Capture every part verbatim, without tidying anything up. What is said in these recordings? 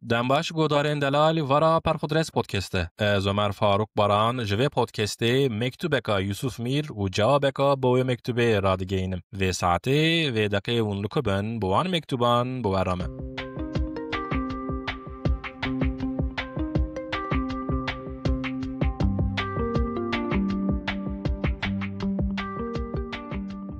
Dem baş guhdarên delal, vara Perxudres Podcast e. Ez Omer Faruk Baran ji vê podcastê mektubeka Yusuf Mîr û cewabeka bo wê mektubê radigeyînim. Vê saetê, vê deqê hûn li ku bin, bi wan mektuban bi we re me.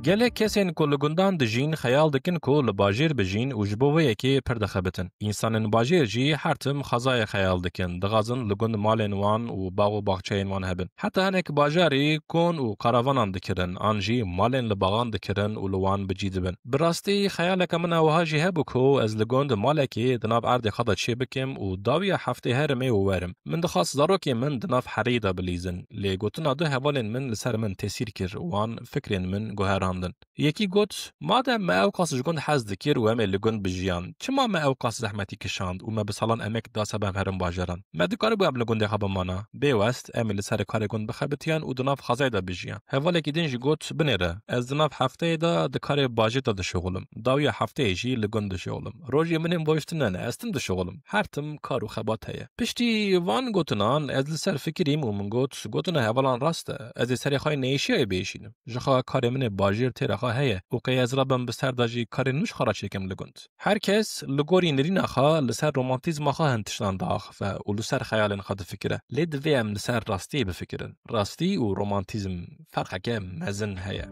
Gelek kesên ku li gundan dijîn, xeyal dikin ku li bajêr bijîn û ji bo vê yekê pir dixebitin. Însanên bajêr jî her tim xwezayê xeyal dikin, dixwazin li gund malên wan û bax û baxçeyên wan hebin. Heta hinek bajarî kon û karavanan dikirin, an jî malên li baxan dikirin û li wan bi cî dibin. Bi rastî xeyaleke min a wiha jî hebû ku ez li gund malekê di nav erdê xwe de çê bikim û dawiya heftê herimê û werim. Min dixwest zarokên min di nav herêyê de bilîzin, lê gotina du hevalên min li ser min tesîr kir, wan fikrên min guherandin. Yekî got, madem me ewqas ji gund hez dikir û em ê li gund bijiyan, çima me ewqas zehmetî kişand û me bi salan emek da seba em herin bajaran? Me dikaribû em li gundê xwe bimana. Bê west, em ê li ser karê gund bixebitiyan û di nav xwezayê de bijiyan. Hevalekî din jî got, binêre, ez di nav hefteyê de di karê bajêr de dişuxulim. Dawiya hefteyê jî li gund dişuxulim. Rojê min ên boş tune ne, ez tim dişuxulim. Her tim kar û xebat heye. Piştî van gotinan ez li ser fikirîm û min got, gotina hevalan rast e. Ez ê serê xwe yê neyêşiyayê biêşînim. Ji xwe karê min ê bajêr têra xwe heye û qey ez rabim bi ser de jî karên min ji xwe re çêkim li gund. Her kes li gorî nirîna xwe li ser romantîzma xwe hin tiştan diaxife û li ser xeyalên xwe difikire. Lê divê em li ser rastiyê bifikirin. Rastî û romantîzm ferqeke mezin heye.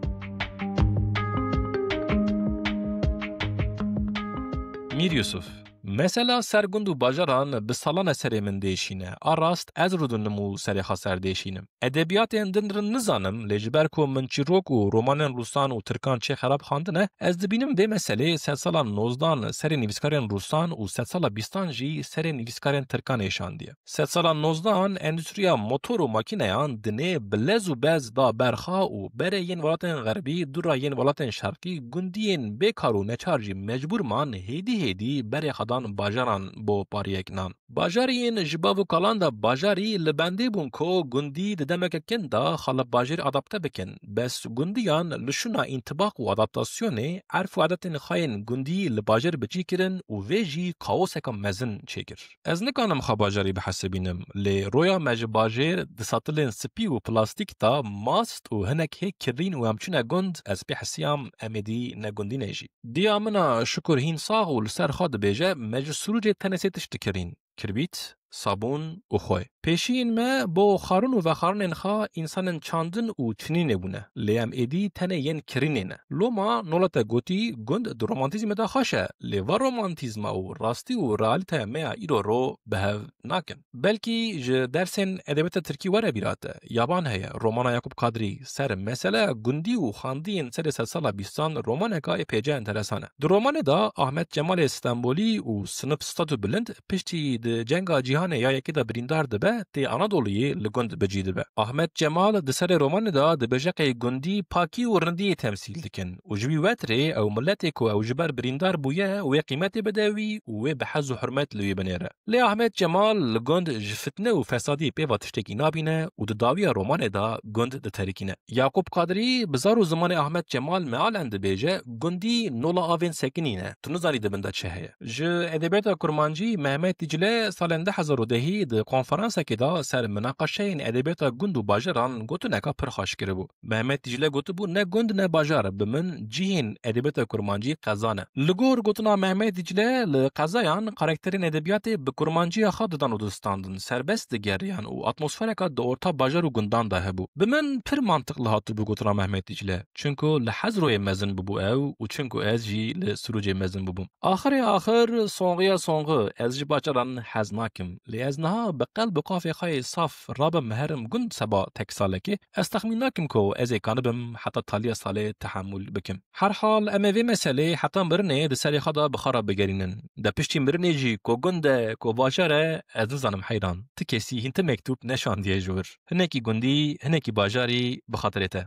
Mîr Yusuf, mesela ser gund û bajaran bi salan e serê min diêşîne. A rast, ez rûdinim û serê xwe ser diêşînim. Edebiyatên din rin nizanim, lê ji ber ku min çîrok û romanên rûsan û tirkan çê xerab xwendine, ez dibînim vê meselê sedsala nozdan serê nivîskarên rûsan û sedsala bîstan jî serê nivîskarên tirkan êşandiye. Sedsala nozdan endûstriya motor û makîneyan dinê bi lez û bez da ber xwe û berê yên welatên xerbî dûra yên welatên şerqî, gundiyên bê kar û neçar jî mecbûr man hêdî hêdî berê xwe dan bajaran bo pariyek nan. Bajarî yên ji bav û kalan de bajarî li bendê bûn ku gundî di demeke kin de xwe li bajêr adapte bikin. Bes gundiyan li şûna întibaq û adaptasyonê erf û adetên xwe yên gundî li bajêr bi cî kirin û vê jî kaoseka mezin çêkir. Ez nikanim xwe bajarî bihesibînim, lê roya me ji bajêr di satilên spî û plastîk de mast û hinek hê kirîn û em çûne gund, ez pê hesiyam em êdî ne gundî ne jî. Diya min a Şukur hîn sax û li ser xwe dibêje, me ji Sirûcê tenê sê tişt dikirîn. Kirbît, sabûn û xwê. Pêşiyên me bo xarûn û vexarûnên xwe însanên çandin û çinînê bûne, lê em êdî tenê yên kirînê ne. Loma nola te gotî gund di romantîzmê de xweş e, lê va romantîzma û rastî û realîteya me ya îro ro bi hev nakin. Belkî ji dersên edebiyata tirkî were bîra te, Yaban heye, romana Yakup Kadrî, ser meseleya gundî û xandiyên serê sedsala bîstan romaneka êpêce enteresan e. Di romanê de Ahmet Cemalê Stenbolî û sinif statû bilind piştî di Cenga Cîhanê ya Yekê de birîndar dibe, tê Anadoluyê li gund bi cî dibe. Ahmet Cemal di serê romanê de dibêje qey gundî pakî û rindiyê temsîl dikin û ji wî wetirê ew miletê ku ew ji ber birîndar bûye wê qîmetê bide wî û wê bi hez û hurmet li wî binêre. Lê Ahmet Cemal li gund ji fitne û fesadiyê pê va tiştekî nabîne û di dawiya romanê de gund diterikîne. Yakup Kadrî bi zar û zimanê Ahmet Cemal mealen dibêje, gundî nola avên sekinî ne. Tu nizanî di bin de çi heye. Ji edebiyata kurmancî Mehmet Dicle salên du hezar û dehî di konferansekê de ser minaqeşeyên edebiyata gund û bajaran gotineka pir xweş kiribû. Mehmet Dicle gotibû, ne gund ne bajar, bi min cihên edebiyata kurmancî qeza ne. Li gor gotina Mehmet Dicle, li qezayan karakterên edebiyatê bi kurmanciya xwe didan û distandin, serbest digeriyan û atmosfereka di orta bajar û gundan de hebû. Bi min pir mantiqli hatibû gotina Mehmet Dicle, çunku li Hezroyê mezin bûbû ew û çunku ez jî li Sirûcê mezin bûbûm. Axirê axir, sonxiya sonxi, ez ji bajaran hez nakim. Lê ez niha bi qelb û qafê xwe yê saf rabim herim gund seba tek salekê, ez texmîn nakim ku ez ê kanibim heta taliya salê tehemûl bikim. Her hal, em ê vê meselê heta mirinê di serê xwe de bi xwe re bigerînin. De piştî mirinê jî ku gund e, ku bajar e, ez nizanim heyran. Ti kesî hîn ti mektûb neşandiye ji wir. Hinekî gundî, hinekî bajarî bi xatirê te.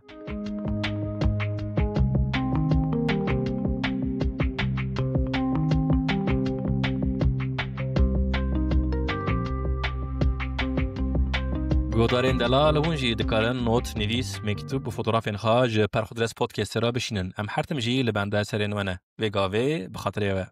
Guhdarên delal, hûn jî dikarin not, nivîs, mektûb û fotografên xwe ji Perxudres Podcastê re bişînin. Em her tim jî li benda serên we ne. Vê gavê bi xatirê we.